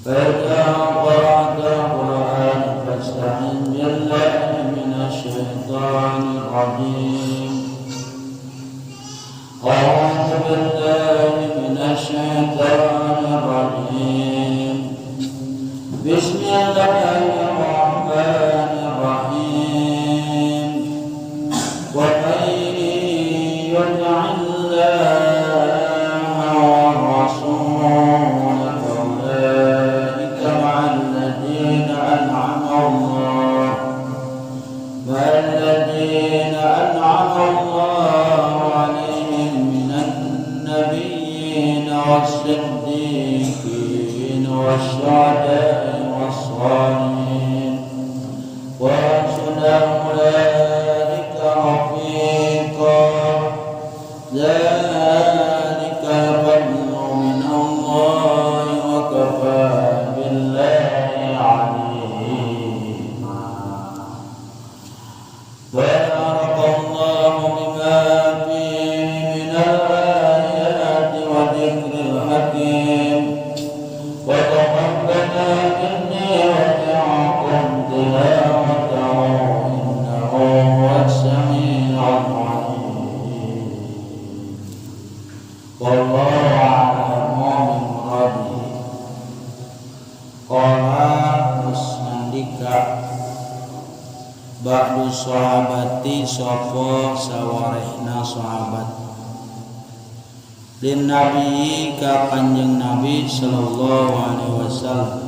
فإذا قرأت القرآن فاستعذ بالله من الشيطان الرجيم. أعوذ بالله من الشيطان الرجيم. بسم الله الرحمن الرحيم. ومن يطع الله والرسول فأولئك مع الذين أنعم الله عليهم من النبيين والصديقين والشهداء والصالحين، وحسن أولئك رفيقا. ذلك الفضل من الله، وكفى بالله عليما. بارك الله بما فيه من الآيات وذكر الحكيم، وتقبل مني ومنكم تلاوته، إنه هو السميع العليم، والله أعلم بمراده. قال terus ngendika بعض الصحابة sapa sawarehna sahabat للنبي ka Kanjeng Nabi صلى الله عليه وسلم،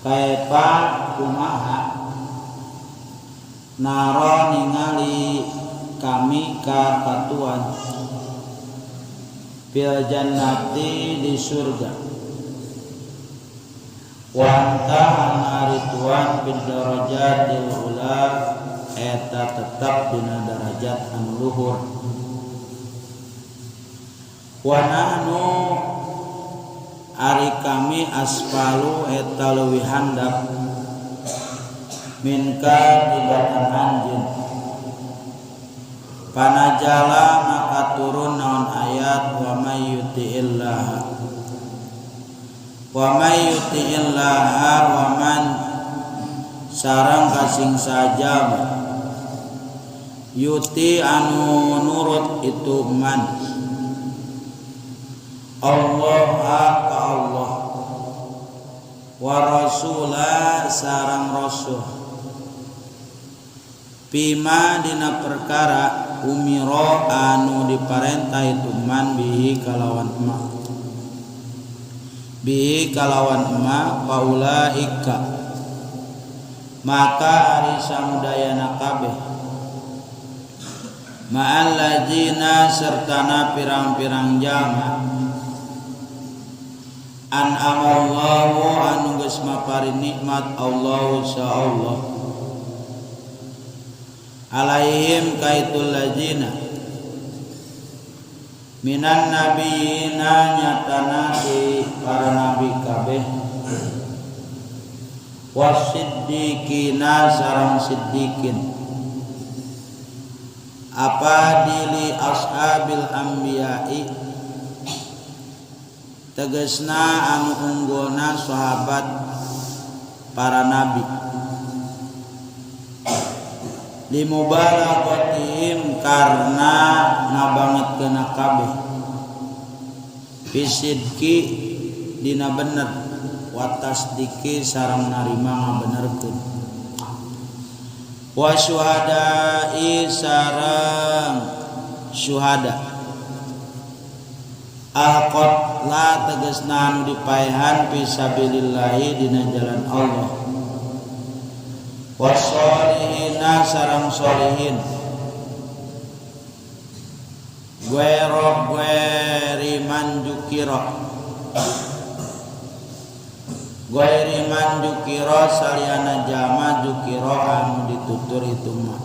كيف kumaha نرى ningali kami ka katuan في الجنة di surga، وأنت ari tuan في الدرجات العلى eta tetap dina darajat anu luhur، ونحن ari kami أسفل eta leuwih handap منك tibatan anjeun. فنزل maka turun naon ayat ومن يطع الله ومن يطع الله ومن sareng kasing saja يطع anu nurut itu من الله ka Allah والرسول sareng rasul فيما dina perkara أمر anu diparentah itu من به kalawan ma به kalawan ma فأولئك maka ari samudayana kabeh مع الذين sertana pirang-pirang jalma أنعم الله anu geus maparin nikmat الله sa Allah عليهم kaitu الذين من النبيين nyatana di para nabi kabeh والصديقين sareng siddiqin أفاضل أصحاب الأنبياء tegesna anu unggulna sahabat para nabi لمبالغتهم karena ngabangetkeun kabeh في الصدق dina bener والتصديق sareng narima ngabenerkeun والشهداء sareng syuhada القتلى tegesna anu dipaehan في سبيل الله dina jalan Allah والصالحين sareng solihin غير غير من ذكر غير من ذكر saliana jalma ذكر anu ditutur itu mah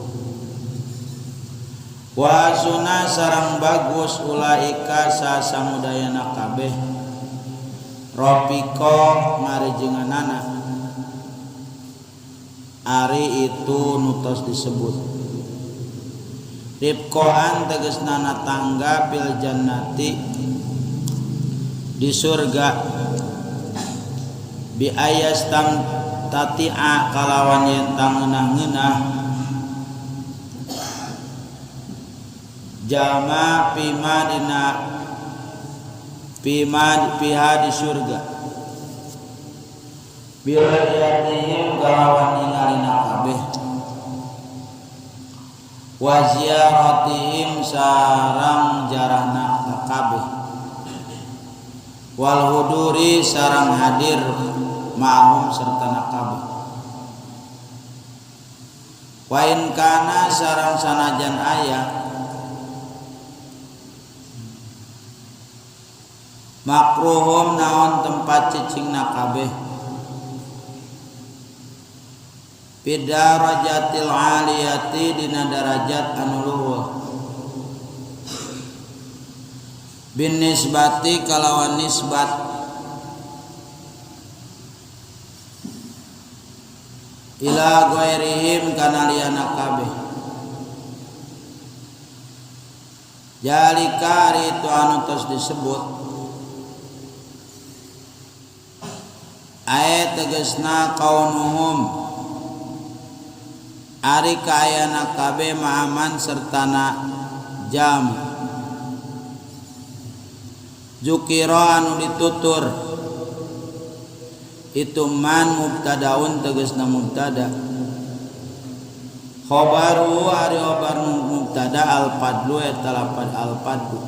وحسن sareng bagus أولئك sa samudayana kabeh رفيقا ngarejenganana ari itu nu tos disebut رفقاء tegesna tangga في الجنة di surga. Bi ayastam tatia kalawan yen tangeunah-ngeunah jalma pima dina pima piha di surga biru'yatihim kalawan ningalina kabeh wa ziyaratihim sarang jarahna kabeh wal huduri sarang hadir ma'hum sertana kabeh wa in kana sarang sanajan aya makruhum naon tempat cicingna kabeh bidarajatil aliyati dina darajat anu luhur bin nisbati kalawan nisbat ila ghairihim kana liyana kabeh jalika ari itu anu tos disebut ayat tegasna kaunuhum ari kaayana kabeh ma'aman sertana jam zukira anu ditutur itu man mubtadaun tegasna mubtada khobaru ari khobar mubtada al fadlu eta lapad al fadlu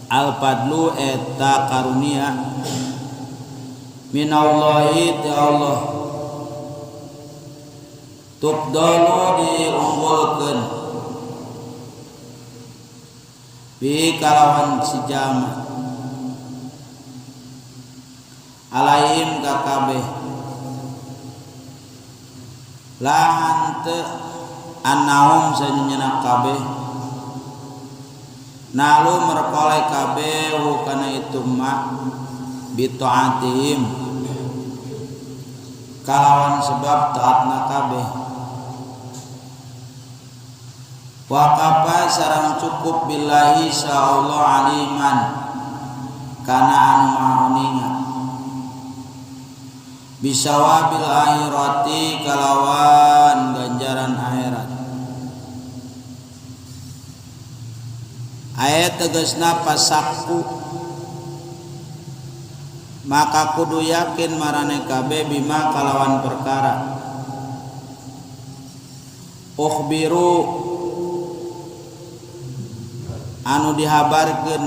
al fadlu eta karunia minallahi ti Allah tubdalu diunggulkeun bi kalawan si jama alaihim ka kabeh la hante annahum sanyana kabeh nalu merkoleh kabeh kana itu ma bi taatihim kalawan sebab taatna kabeh wa kafa sareng cukup billahi sa Allah aliman kana anu maha uninga bisawabil akhirati kalawan ganjaran akhirat ayat tegasna pasakku maka kudu yakin marane kabeh bima kalawan perkara ukhbiru anu dihabarkeun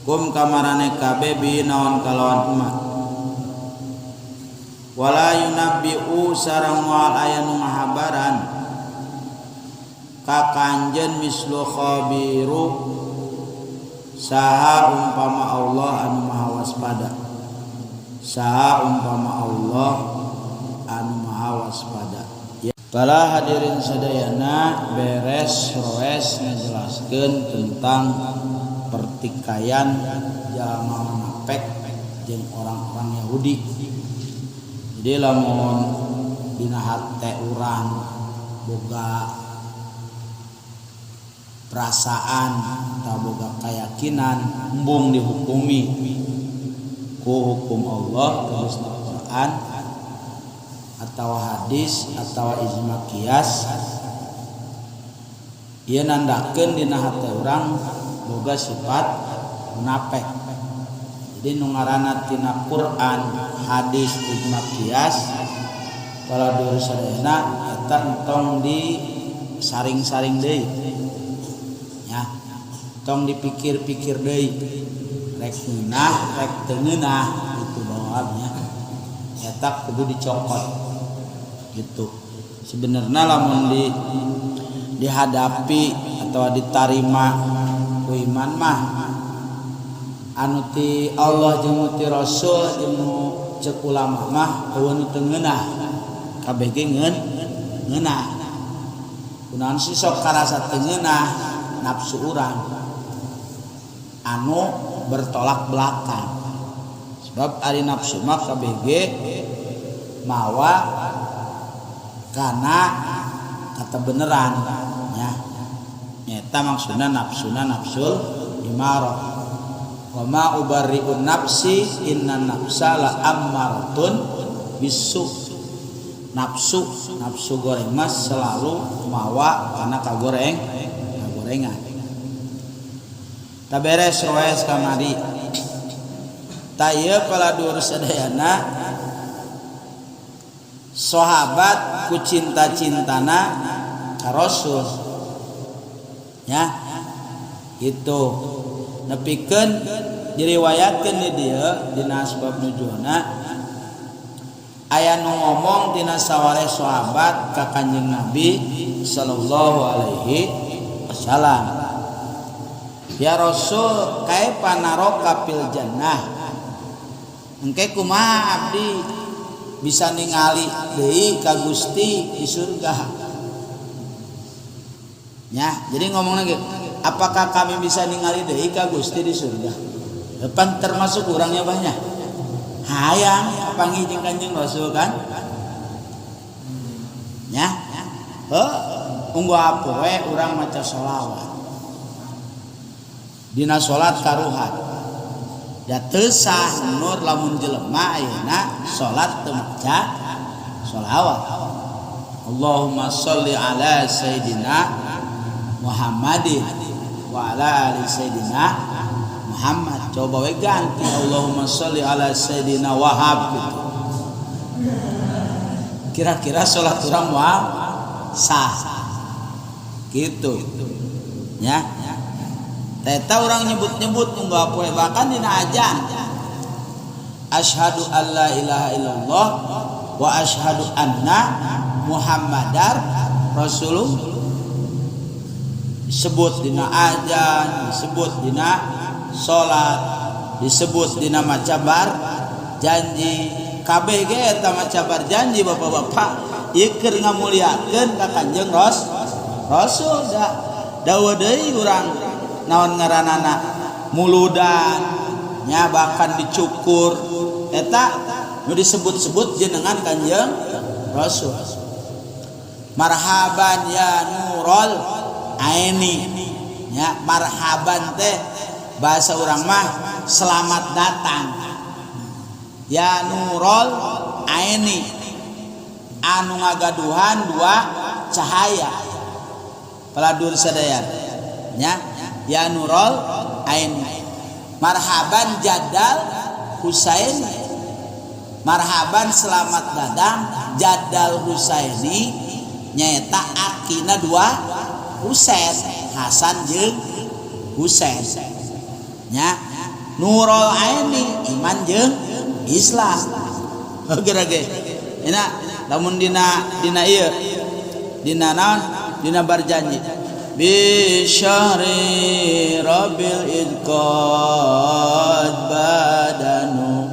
kum kamarane kabeh bi naon kalawan emak wala yunabbi'u sareng moal aya nu ngahabaran ka kanjeun mislu khabiru saha umpama Allah anu maha waspada saha umpama Allah anu maha waspada. Ya. Para hadirin sadayana beres roes ngajelaskeun tentang pertikaian jalma munafik jeung orang-orang Yahudi. Jadi lamun dina hate urang boga perasaan atau boga keyakinan embung dihukumi ku hukum Allah terus di Quran atau hadis atau ijma kias ieu nandakeun dina hate urang boga sifat munafik. Jadi nu ngaranna tina Quran, hadis, ijma kias para dulur sadayana eta entong di saring-saring deui. Ya, tong dipikir-pikir deui. Rek ngeunah, rek teu ngeunah itu bawabnya. Eta kudu dicokot. Gitu. Sebenarnya lamun dihadapi atau ditarima ku iman mah anu ti Allah jeung ti Rasul jeung ceuk ulama mah eueuh nu teu ngeunah. Kabeh ge ngeunah. Kunaon sih sok karasa teu ngeunah nafsu urang anu bertolak belakang. Sebab ari nafsu mah kabeh ge mawa kana kata beneran ya. Nyata maksudna nafsuna nafsul imarah. Wa ma ubarri'un nafsi inna nafsa la ammaratun bisu. Nafsu, nafsu goreng mah selalu mawa kana kagoreng kagorengan. Tah beres roes kamari. Tah ieu paladur sadayana sahabat ku cinta-cintana ka Rasul. Ya. Gitu. Nepikeun diriwayatkeun di dieu dina asbab nuzulna aya nu ngomong tina sawareh sahabat ka Kanjeng Nabi sallallahu alaihi wasallam. Ya Rasul, kaifa naraka fil jannah? Engke kumaha abdi bisa ningali deui ka Gusti di surga? Ya, jadi ngomong lagi, apakah kami bisa ningali deui ka Gusti di surga? Pan termasuk orangnya banyak. Hayang kapanggih jeung Kanjeng Rasul kan? Ya. Heuh, unggal poe urang maca sholawat. Dina salat karuhan. Da teu sah nur lamun jelema ayeuna salat teu maca sholawat. Allahumma sholli ala sayidina Muhammadin wa ala ali sayidina Muhammad. Coba we ganti Allahumma sholli ala sayidina Wahab gitu. Kira-kira salat urang moal sah. Gitu. Ya. Eta urang nyebut-nyebut unggal poe bahkan dina ajan. Asyhadu alla ilaha illallah wa asyhadu anna Muhammadar Rasulullah. Disebut dina ajan, disebut dina salat, disebut dina maca bar janji. Kabeh ge eta maca bar janji bapak-bapak ieu keur ngamuliakeun ka Kanjeng Rasul. Da dawa deui urang naon ngaranana muludan nya, bahkan dicukur eta nu disebut-sebut jenengan Kanjeng Rasul. Marhaban ya nurul aini, nya marhaban teh bahasa urang mah selamat datang. Ya nurul aini, anu ngagaduhan dua cahaya, paladur sadaya nya. Ya nurul aini, marhaban jadal Husaini, marhaban selamat datang jadal Husaini, nyaeta akina dua Husain, Hasan jeung Husain. Nya nurul aini iman jeung Islam. Geura ge ina lamun dina dina ieu dina naon dina barjanji bi syahri rabil idqad badanu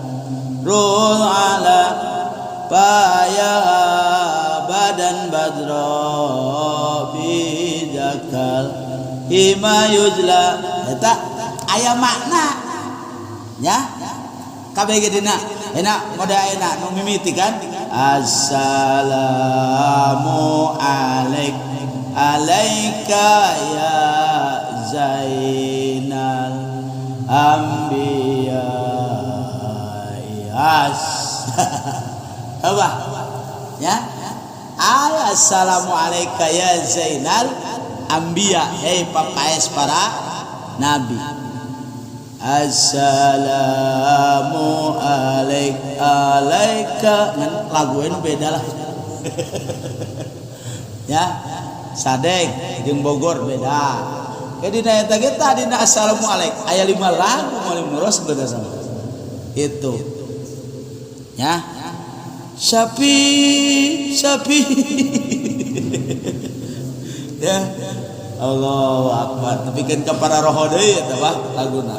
rul ala paya badan badra bidakal hima yujla. Eta aya makna ya kabeh ge dina enak mode ayeuna nu mimiti kan assalamu alaik alaika ya zainal anbiya as apa ya assalamu alaika ya zainal anbiya, hei papaes para nabi. Assalamu alaik alaika ngan lagu ini beda lah ya, Sadek jeung Bogor beda. Jadi dina eta ge tah dina assalamu alaik aya 5 lagu moal muros beda sama itu ya. Sapi sapi ya Allahu akbar, tapi kan ke para roho deui eta mah laguna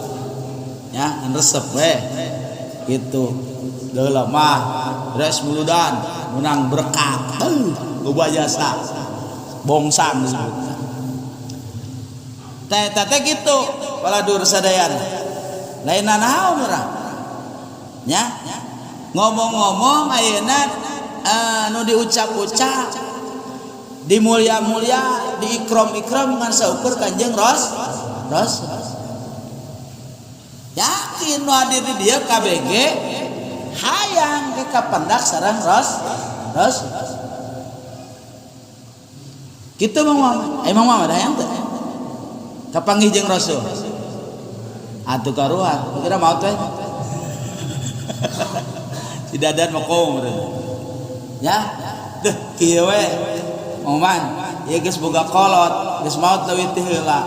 ya ngan resep we gitu. Deula mah res muludan menang berkat loba jasa bongsang disebut teh eta teh kitu. Paladur sadayana lain naon urang nya ngomong-ngomong ayeuna nu diucap-ucap dimulia-mulia diikram-ikram ngan saukur Kanjeng Ros Rasul ya. Yakin nu hadir di dieu KBG hayang ke kapendak sareng Rasul. Kitu Mang Muhammad. Mang Muhammad hayang teu? Kapanggih jeung Rasul. Atuh karuan, kira maot we. Si Dadan mah ya. Deh kieu we. Oman, ieu geus boga kolot, geus maot leuwih ti heula.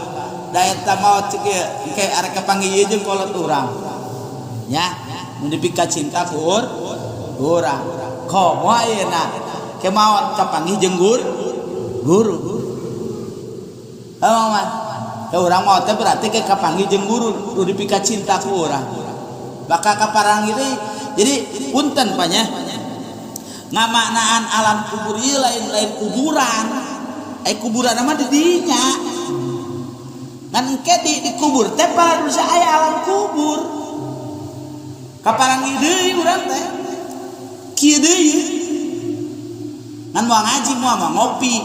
Da eta maot cek ieu, engke arek kapanggih ieu jeung kolot urang. Ya, mun dipika cinta ku urang. Komo ayeuna ke maot kapanggih jeung guru. Heuh Oman. Ya urang maot teh berarti ke kapanggih jeung guru, nu dipika cinta ku urang. Bakal kaparang ini, jadi punten Pak nya. Ngamaknaan alam kubur ieu lain-lain kuburan. Kuburan mah di dinya. Ngan engke di kubur teh bisa aya alam kubur. Kaparang deui urang teh. Kieu deui. Ngan moal ngaji moal mah ngopi.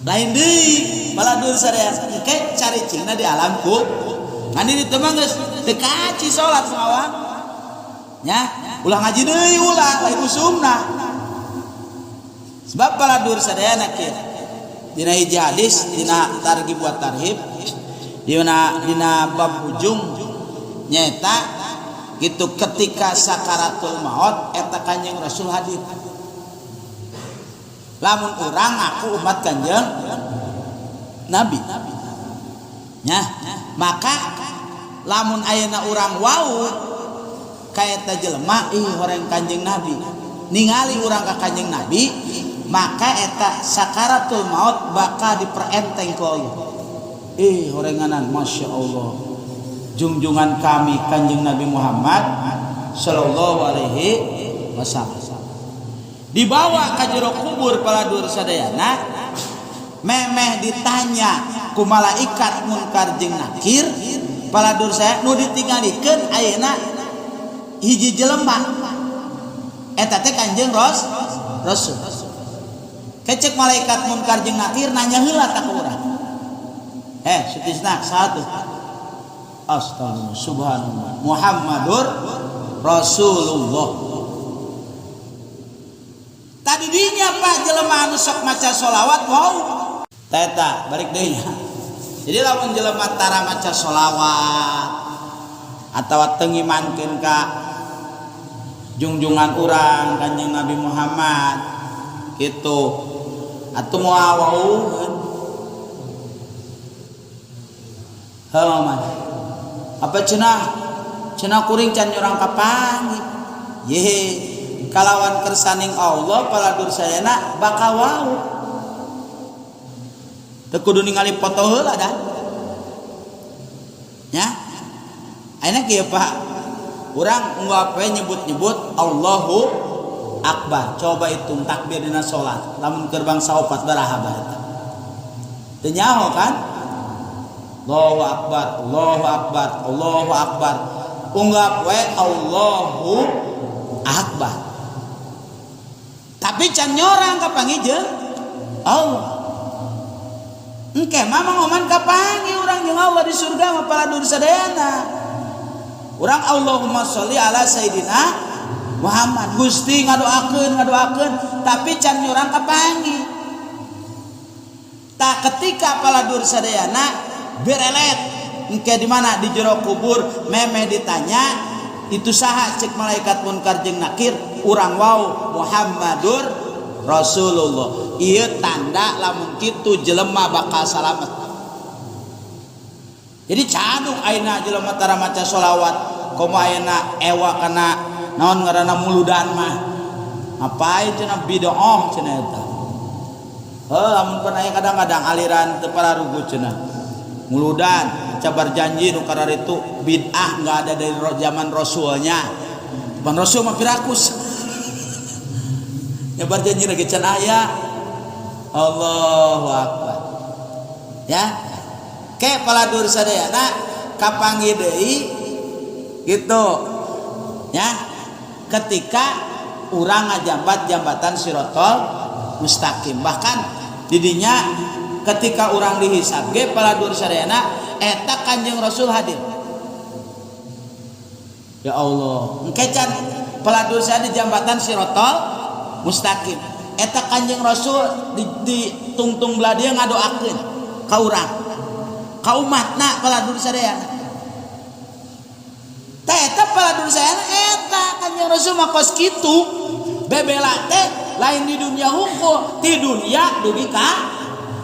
Lain deui baladur sadaya engke cari cingna di alam kubur. Ngan di ditu mah geus teu kaci salat mawang. Nya, ulah ngaji deui ulah lain usumna. Sebab baladur sadayana kieu. Dina hiji hadis dina targhib wa tarhib dina bab ujung nyaeta gitu ketika sakaratul maut eta Kanjeng Rasul hadir. Lamun urang ngaku umat Kanjeng Nabi. Nya, maka lamun ayeuna urang wau ka eta jelema ih horeng Kanjeng Nabi. Ningali urang ka Kanjeng Nabi, maka eta sakaratul maut bakal diperenteng ku Allah. Ih horenganan Masya Allah. Junjungan kami Kanjeng Nabi Muhammad sallallahu alaihi wasallam. Dibawa ka jero kubur paladur sadayana, memeh ditanya ku malaikat munkar jeung nakir, paladur saya nu ditinggalikeun ayeuna hiji jelema eta teh Kanjeng Rasul. Kecek malaikat munkar jeung nakir nanya heula ta ka urang. Sutisna satu. Astagfirullah, subhanallah. Muhammadur Rasulullah. Tadi dinya Pak jelema anu sok maca sholawat wow. Teta balik deui nya. Jadi lamun jelema tara maca sholawat atawa teu ngimankeun ka jungjungan urang Kanjeng Nabi Muhammad gitu atuh moal wauheun. Heuh mah. Apa cenah? Cenah kuring can nyurang kapanggih. Ye, kalawan kersaning Allah paladur sayana bakal wau. Teu kudu ningali foto heula dah. Ya. Ayeuna kieu Pak. Urang unggal poe nyebut-nyebut Allahu Akbar. Coba hitung takbir dina salat. Lamun keur bangsa opat baraha bae eta. Teu nyaho kan? Allahu Akbar, Allahu Akbar, Allahu Akbar. Unggal poe Allahu Akbar. Tapi can nyorang kapanggih jeung Allah. Engke mah mangoman kapanggih urang jeung Allah di surga mah paladur sadayana. Urang Allahumma sholli ala sayidina Muhammad. Gusti ngadoakeun tapi can nyorang kapanggih. Tak ketika paladur sadayana berelet engke di mana di jero kubur memeh ditanya itu saha cek malaikat munkar jeung nakir urang wau Muhammadur Rasulullah. Ieu tanda lamun kitu jelema bakal salamet. Jadi caduk ayeuna jelema tara maca sholawat komo ayeuna ewa kana naon ngaranna muludan mah. Ngapain cenah bid'ah cenah eta. Heuh lamun pun aya kadang-kadang aliran teu pararugu cenah. Muludan cabar janji nu kararitu bid'ah enggak ada dari zaman Rasulnya. Zaman Rasul mah pirakus. Nyebar janji lagi can aya. Allahu Akbar. Ya. Ke paladur sadayana kapanggih deui gitu. Ya. Ketika urang ngajambat jambatan sirotol mustaqim. Bahkan didinya Ketika urang dihisab ge, paladur sadayana, eta Kanjeng Rasul hadir. Ya Allah, engke can paladur saya di jambatan Sirotol Mustaqim, eta Kanjeng Rasul di tungtung belah dia ngadoakeun ka urang, ka umatna, paladur sadayana. Tah, eta paladur sadayana, eta Kanjeng Rasul mah kos kitu bebela teh, lain di dunia hukum, di dunia dugi ka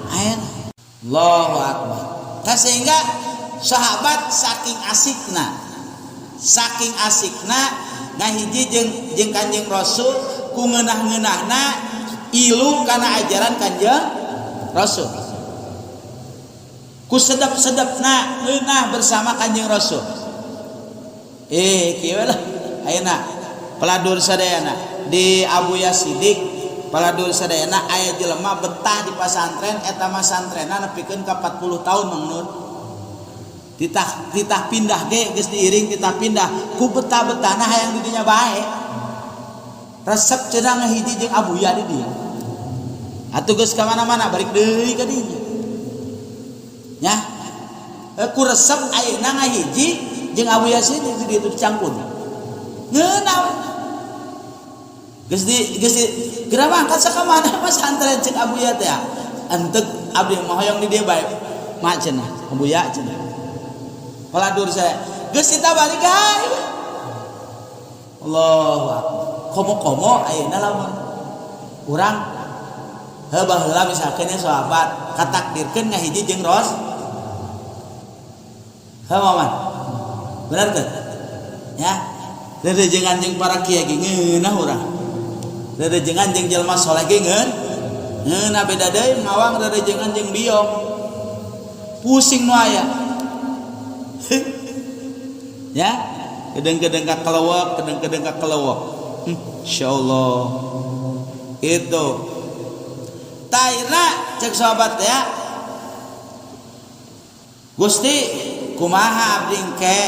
akhirat. Allahu akbar. Tah, sehingga sahabat saking asikna ngahiji jeung jeung Kanjeng Rasul, ku ngeunah-ngeunahna ilu kana ajaran Kanjeng Rasul, ku sedap-sedapna ngeunah bersama Kanjeng Rasul. Eh, kieu lah ayeuna, paladur sadayana, di Abuya Sidik, paladur sadayana, aya jelema betah di pasantren eta mah, santrena nepikeun ka 40 tahun. Mang Nur titah titah pindah ge geus diiring, titah pindah, ku betah-betahna hayang di dinya bae. Resep cenah ngahiji jeung Abuya di dieu. Atuh geus ka mana-mana, balik deui ka dinya nya. Ku resep ayeuna ngahiji jeung Abu Yasin di dieu di Cangkun, ngeunah we. Geus di geura mangkat sakamana pasantren, cek Abuya teh, "Henteu, abdi mah hoyong di dieu bae mak," cenah Abuya cenah. Paladur saya geus balik gae. Allahu akbar. Komo-komo ayeuna lamun urang heuh baheula misalkeun nya sahabat katakdirkeun ngahiji jeung Ros. Heuh, Maman, bener teu ya? Rerejengan jeung para kiai ge ngeunah, urang rerejengan jeung jelema soleh ge ngeunah. Beda deui ngawang rerejengan jeung biong, pusing nu aya ya, kedeng-kedeng ka kelewek, kedeng-kedeng ka kelewek. Insyaallah itu tairna. Cek sahabat ya, "Gusti, kumaha abdi engke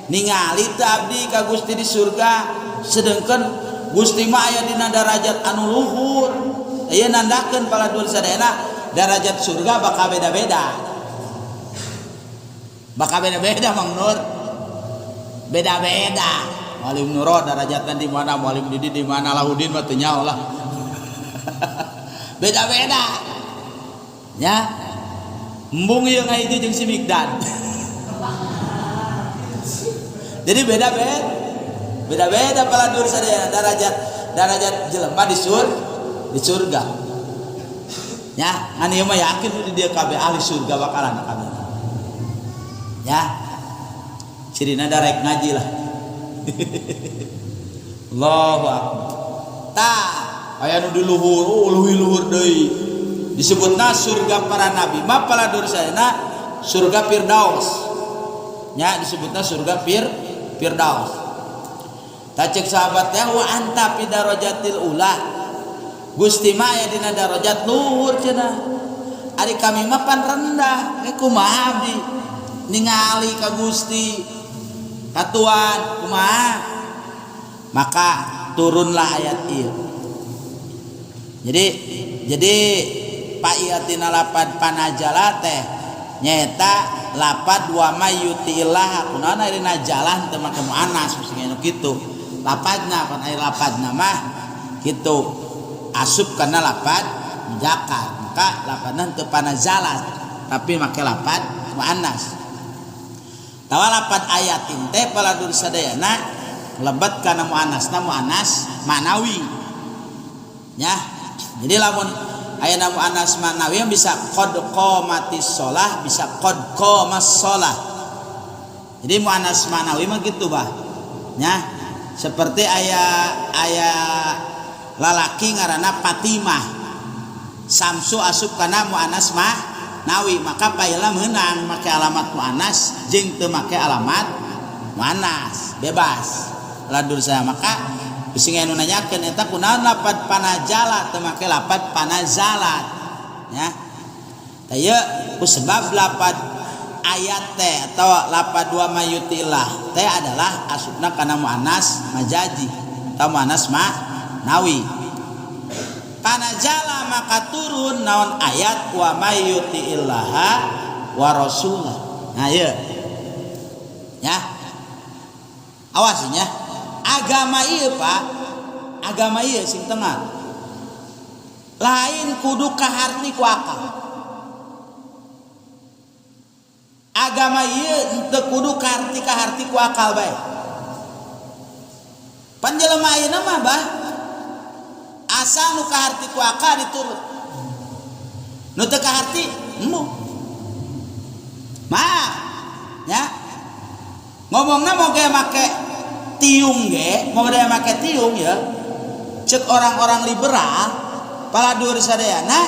ningali teu abdi ka Gusti di surga, sedangkan Gusti mah aya dina darajat anu luhur?" Aya nandakeun, paladur sadayana, darajat surga bakal beda-beda, bakal beda-beda. Mang Nur, beda-beda. Mualim Nuro darajatnya di mana, Mualim Didi di mana, Lahudin mah teu nyaho lah. Beda-beda ya. Embung ieu ngahiji jeung si Mikdad. Jadi beda-beda, beda-beda, paladur sadaya, darajat darajat jelema di surga ya. Ngan ieu mah yakin di dia kabeh ahli surga, bakalan kabeh ya. Cirina darek ngaji lah. Allahu akbar. Tah, aya nu di luhur, oh, leuwih luhur deui, disebutna surga para nabi mah, paladur sadayana, surga Firdaus nya, disebutna surga Firdaus. Tah, cek sahabatnya, "Wa anta fi darajatil ula." Gusti mah aya dina darajat luhur cenah, ari kami mah pan rendah. Eh, kumaha abdi ningali ka Gusti, ka Tuan, kumaha? Maka turunlah ayat ieu. Jadi Pak, tina lapad panajala teh nyaeta lapad wa may yuti'illah. Kunaon ari najalah teu make muannas? Mesti nu kitu lapadna pan, ari lapadna mah kitu, asup kana lapad muzakkar, maka lapadna teu panazalat tapi make lapad muannas. Tawa lapad ayatin teh, paladur sadayana, lebet kana muannasna muannas manawi ya. Jadi lamun aya muannas manawi bisa qad qamatis shalah, bisa qad qamas shalah. Jadi muannas manawi mah gitu bah ya. Seperti aya aya lalaki ngaranna Fatimah, Samsu asup kana muannas manawi, maka paila meunang make alamat muannas jeung teu make alamat muannas, bebas ladur saya. Maka bisi anu nanyakeun, eta kunaon lapad panajala teu make lapad panazalat ya? Tah, ieu ku sebab lapad ayat teh atau lapad wa mayutilah teh adalah asupna kana muannas majazi atau muannas manawi. Panajala maka turun naon ayat wa may yuti'illaha wa rasulah. Nah ieu. Ya. Awas nya. Agama ieu Pak, agama ieu sing tengah. Lain kudu kaharti ku akal. Agama ieu teu kudu kaharti ku akal bae. Pan jelema ayeuna mah bah asal nu kaharti ku akal diturut. Nu teu kaharti embung. Maaf ya. Ngomongna mau ge make tiung ge, mau ge make tiung ya. Cek orang-orang liberal paladur sadayana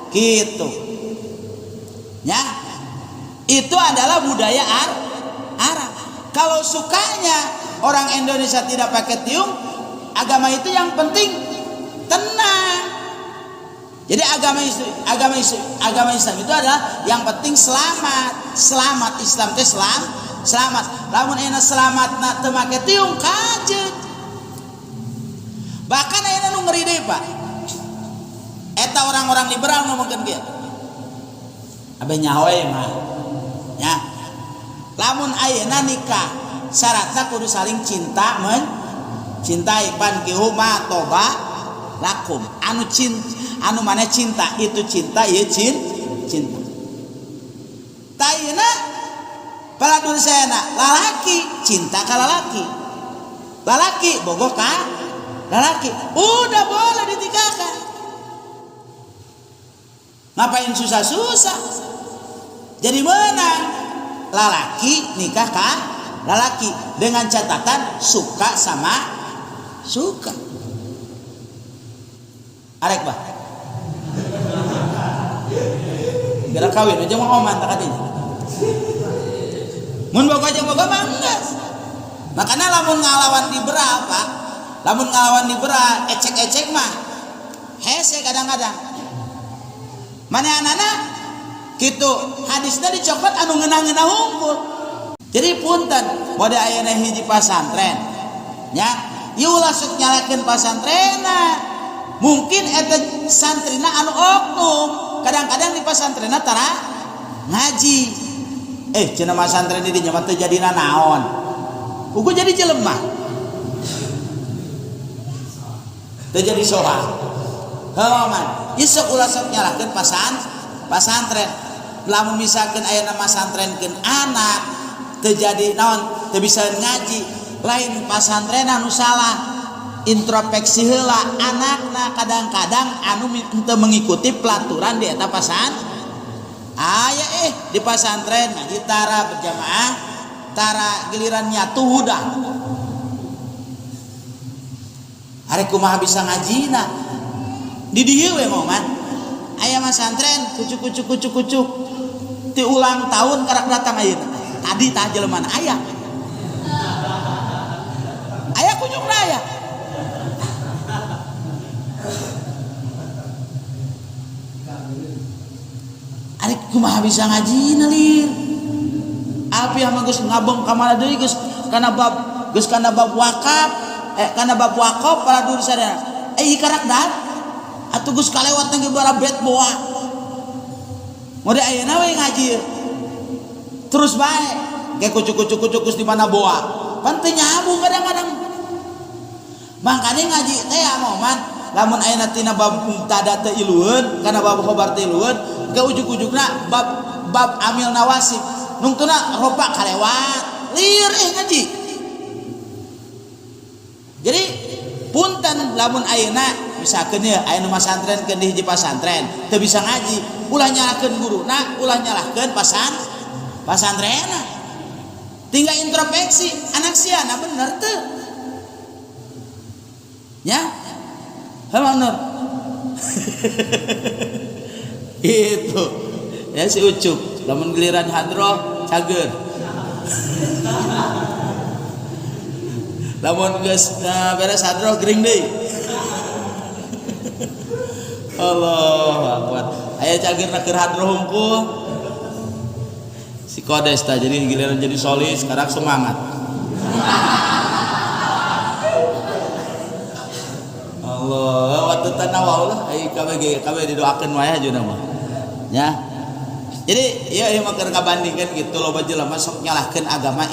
gitu. Ya. Itu adalah budaya Arab. Kalau sukanya orang Indonesia tidak pakai tiung, agama itu yang penting tenang. Jadi agama Islam itu adalah yang penting selamat. Selamat Islam teh selamat. Lamun enak selamat na teu make tiung kajeut. Bahkan ayeuna nu ngeri deui Pak. Eta orang-orang liberal ngomongkeun kieu. Abe nyaho mah. Ya. Lamun ayeuna nikah syaratna kudu saling cinta mencintai pankihu ma toba lakum. Anu cinta, anu mana cinta itu cinta ieu cinta. Tayina paladur sayana lalaki cinta ka lalaki. Lalaki bogoh ka lalaki. Udah boleh ditikahkan. Ngapain susah-susah? Jadi menang lalaki nikah ka lalaki dengan catatan suka sama suka. Arek bah. Gara kawin aja mau oman tak katinya. Mun boga aja boga mah enggeus. Makanya lamun ngalawan liberal Pak, lamun ngalawan liberal ecek-ecek mah hese kadang-kadang. Mana anak-anak gitu hadisnya dicopot anu ngeunah-ngeunah hungkul. Jadi punten mode ayeuna hiji pasantren nya ieu ulah sok nyalakeun pasantrenna. Mungkin eta santrina anu oknum, kadang-kadang di pasantrenna tara ngaji. Cenah mah santren di dinya mah teu jadina naon. Ugu jadi jelema. Teu jadi soha. Heuh man, ieu sok ulah sok nyalahkeun pasantren. Lamun misalkeun aya nama santrenkeun anak teu jadi naon, teu bisa ngaji, lain pasantren anu salah. Introspeksi heula anakna kadang-kadang anu teu mengikuti pelaturan di eta pasan. Aya di pasantren ngaji tara berjamaah, tara giliran nyatu hudah. Ari kumaha bisa ngajina? Di dieu we moman. Aya masantren kucuk-kucuk kucuk-kucuk. Ti ulang tahun karak datang ayeuna. Tadi tah jelema aya. Aya kucukna aya. Ari kumaha bisa ngajina lir? Api mah geus ngabeng ka mana deui geus kana bab wakaf, kana bab wakaf para dulur sadaya. Karak dat atuh geus kalewat nang bara bet boa. Mode ayeuna we ngaji terus bae ge kucuk-kucuk-kucuk geus di mana boa. Pan teu nyambung kadang-kadang. Mangkane ngaji teh moman lamun ayeuna tina bab mubtada teu ilueun kana bab khobar teu ilueun ke ujug-ujugna bab amil nawasib nungtuna ropa kalewat lieur ngaji. Jadi punten lamun ayeuna misalkeun ieu aya nu masantren keun di hiji pasantren teu bisa ngaji ulah nyalahkeun guruna ulah nyalahkeun pasantrenna. Tinggal introspeksi anak siana bener teu nya heuh bener. Itu ya si Ucup lamun giliran hadroh cager. Lamun geus beres hadroh gering deui. Allahu akbar. Aya cager na keur hadroh hungkul. Si Kodes tah jadi giliran jadi solis sekarang semangat. Allah waktu tanah lah ai kabeh kabeh didoakeun wae aja mah ya. Jadi ieu ieu mah keur ngabandingkeun gitu loba jelema sok nyalahkeun agama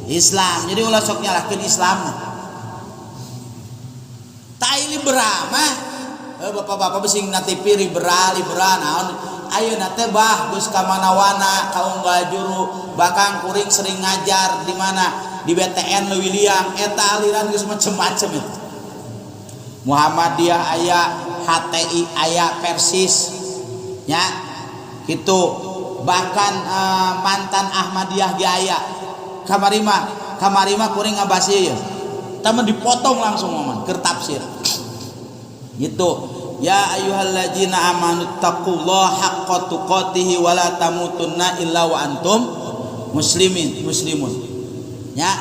Islam. Jadi ulah sok nyalahkeun Islam. Tai liberal mah bapak-bapak besing na TV liberal liberal naon ayeuna teh bah geus ka mana-wana kaum juru bahkan kuring sering ngajar di mana di BTN Leuwiliang eta aliran geus macem-macem itu. Muhammadiyah aya, HTI aya, Persis nya gitu, bahkan mantan Ahmadiyah ge aya. Kamari mah kuring ngabahas ieu tah dipotong langsung momen keur tafsir gitu. Ya ayyuhalladzina amanu taqullaha haqqa tuqatih wa la tamutunna illa wa antum muslimun. Ya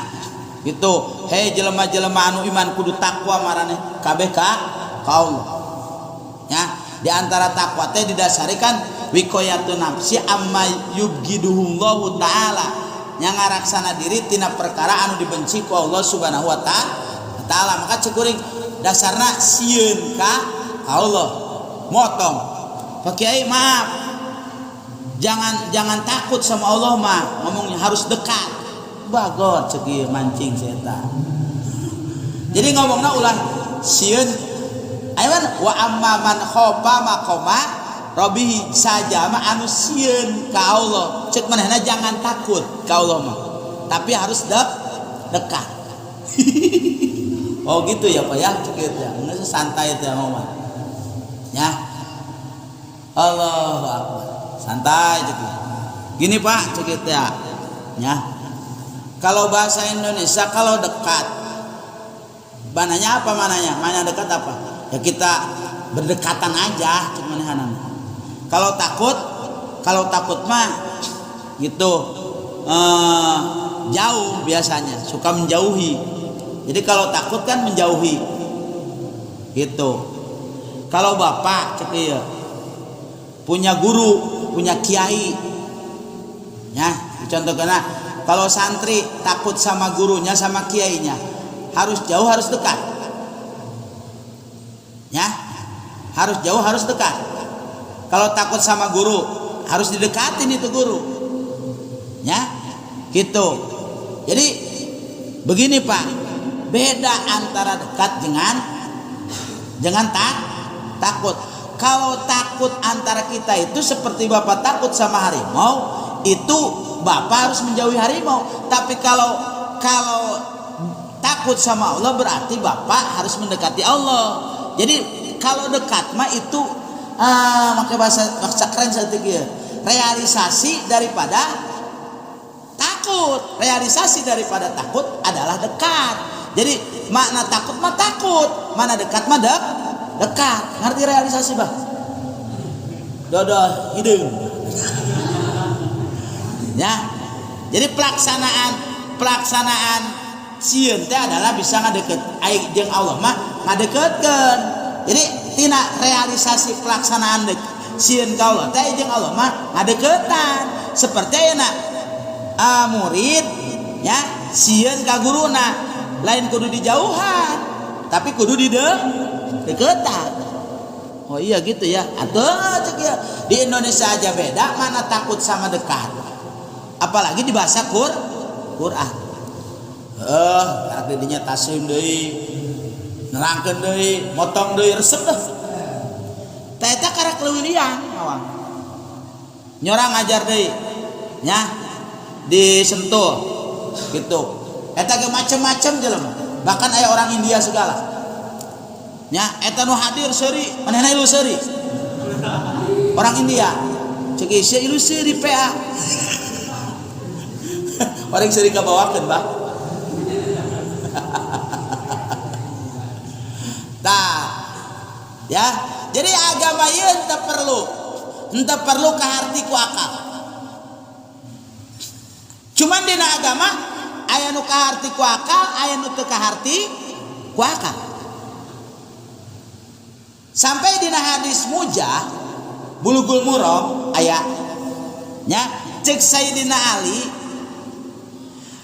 gitu, hei jelema-jelema anu iman kudu takwa maraneh kabeh ka Allah. Ya, di antara takwa teh didasari kan wiqayatun nafsi amma yubghiduhullahu taala, nya ngaraksana diri tina perkara anu dibenci ku Allah Subhanahu wa taala. Maka cek kuring dasarna sieun ka Allah. Motong Pak Kiai, maaf, jangan jangan takut sama Allah mah, ngomongnya harus dekat. Bagor cek ieu mancing setan. Jadi ngomongna ulah sieun. Ayo wa amma man khofa maqama rabbih saja mah anu sieun ka Allah. Cek manehna jangan takut ka Allah mah. Tapi harus dekat. Oh gitu ya Pak ya, cek gitu ya. Geus santai teh ngomong. Ya. Allahu akbar. Santai cek. Gini Pak, cek gitu ya. Ya. Kalau bahasa Indonesia kalau dekat, mananya apa mananya? Mana dekat apa? Ya kita berdekatan aja cek manehanana. Kalau takut mah gitu jauh biasanya, suka menjauhi. Jadi kalau takut kan menjauhi. Gitu. Kalau bapak cek ieu punya guru, punya kiai. Ya, dicontohkan kalau santri takut sama gurunya sama kiainya, harus jauh harus dekat. Ya, harus jauh harus dekat. Kalau takut sama guru, harus didekatin itu guru. Ya, gitu. Jadi begini Pak, beda antara dekat dengan takut. Kalau takut antara kita itu seperti bapak takut sama harimau, itu bapak harus menjauhi harimau. Tapi kalau kalau takut sama Allah berarti bapak harus mendekati Allah. Jadi kalau dekat mah itu pakai bahasa bahasa keren satu ya. Realisasi daripada takut, realisasi daripada takut adalah dekat. Jadi makna takut mah takut, mana dekat mah dekat. Ngerti realisasi bah? Dodo hidung. Ya. Jadi pelaksanaan pelaksanaan sieun teh adalah bisa ngadeket ai jeung Allah mah ngadeketkeun. Jadi tina realisasi pelaksanaan dek sieun ka Allah teh jeung Allah mah ngadeketan. Seperti ayeuna murid ya sieun ka guruna lain kudu dijauhan tapi kudu deketan. Oh iya gitu ya. Atau cek ya di Indonesia aja beda mana takut sama dekat. Apalagi di bahasa Quran. Karak didinya taslim deui. Nerangkeun deui, motong deui resep dah. Tah eta karak leuwih liang awang. Nyorang ngajar deui. Nya disentuh gitu. Eta ge macem-macem jelema. Bahkan aya orang India segala. Nya eta nu hadir seuri, manehna ilu seuri. Orang India. Cek sia ilu seuri PA. Orang seuri kabawakeun, Bah. Tah. Ya, jadi agama ieu henteu perlu kaharti ku akal. Cuman dina agama aya nu kaharti ku akal, aya nu teu kaharti ku akal. Sampai dina hadis Mujah Bulughul Maram aya nya cek Sayyidina Ali,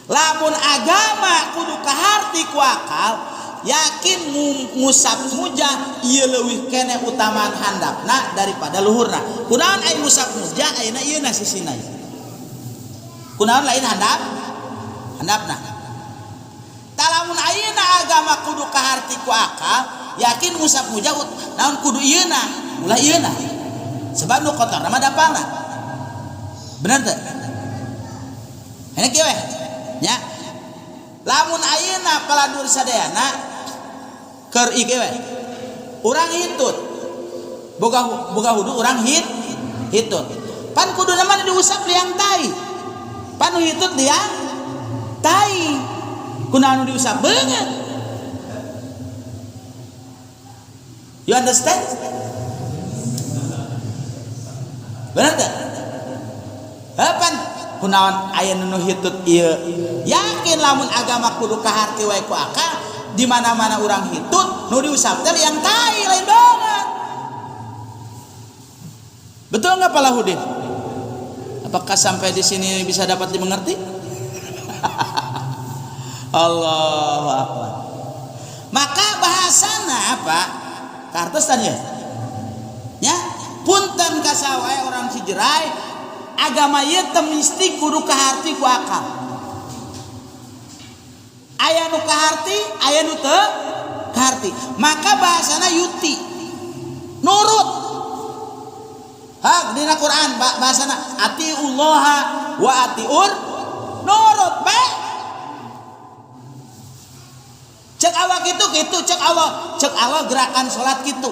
lamun agama kudu kaharti ku akal, Yakin ngusap mujah ieu leuwih keneh utamaan handapna daripada luhurna. Kunaon ai ngusap mujah ayeuna ieuna sisina? Kunaon lain handap? Handapna. Tah lamun ayeuna agama kudu kaharti ku akal, yakin ngusap mujah naon kudu ieuna, ulah ieuna. Sebab nu kotor mah dapalna. Bener teu? Ini kieu we. Nya. Lamun ayeuna paladur sadayana keur ieu we. Urang hitut. Boga boga wudu urang hitut. Pan kuduna mah diusap liang tai. Pan nu hitut liang tai. Kunaon nu diusap beungeut? You understand? Bener teu? Pan kunaon aya nu hitut ieu? Yakin lamun agama kudu kaharti wae ku akal, di mana-mana urang hitut nu diusap teh liang tai lain banget. Betul nggak Pak Lahudin? Apakah sampai di sini bisa dapat dimengerti? Allahu Akbar. Maka bahasana apa? Kartosan ya. Ya, punten kasawae orang Cijerai, agama ieu teu mesti kudu kaharti ku akal. Aya nu kaharti, aya nu teu kaharti. Maka bahasana yuti. Nurut. Hak dina Quran bahasana atiullaha wa atiur nurut bae. Cek awak itu gitu, cek Allah gerakan salat gitu.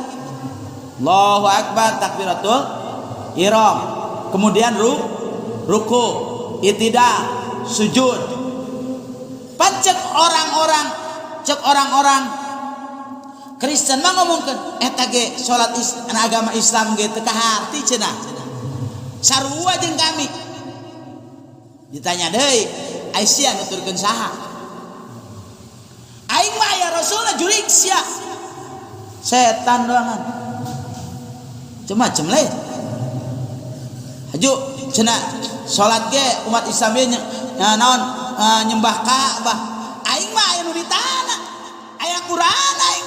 Allahu akbar takbiratul ihram. Kemudian ruku, itidal, sujud. Pan cek orang-orang Kristen mah ngomongkeun eta ge salat agama Islam ge teu kaharti cenah. Sarua jeung kami. Ditanya deui, ai sia nuturkeun saha? Aing mah aya Rasulna jurig sia. Setan doangan. Macem-macem lain. Haju cenah salat ge umat Islam ge naon nyembah Ka'bah. Aing mah aya nu di tanah. Aya Quran aing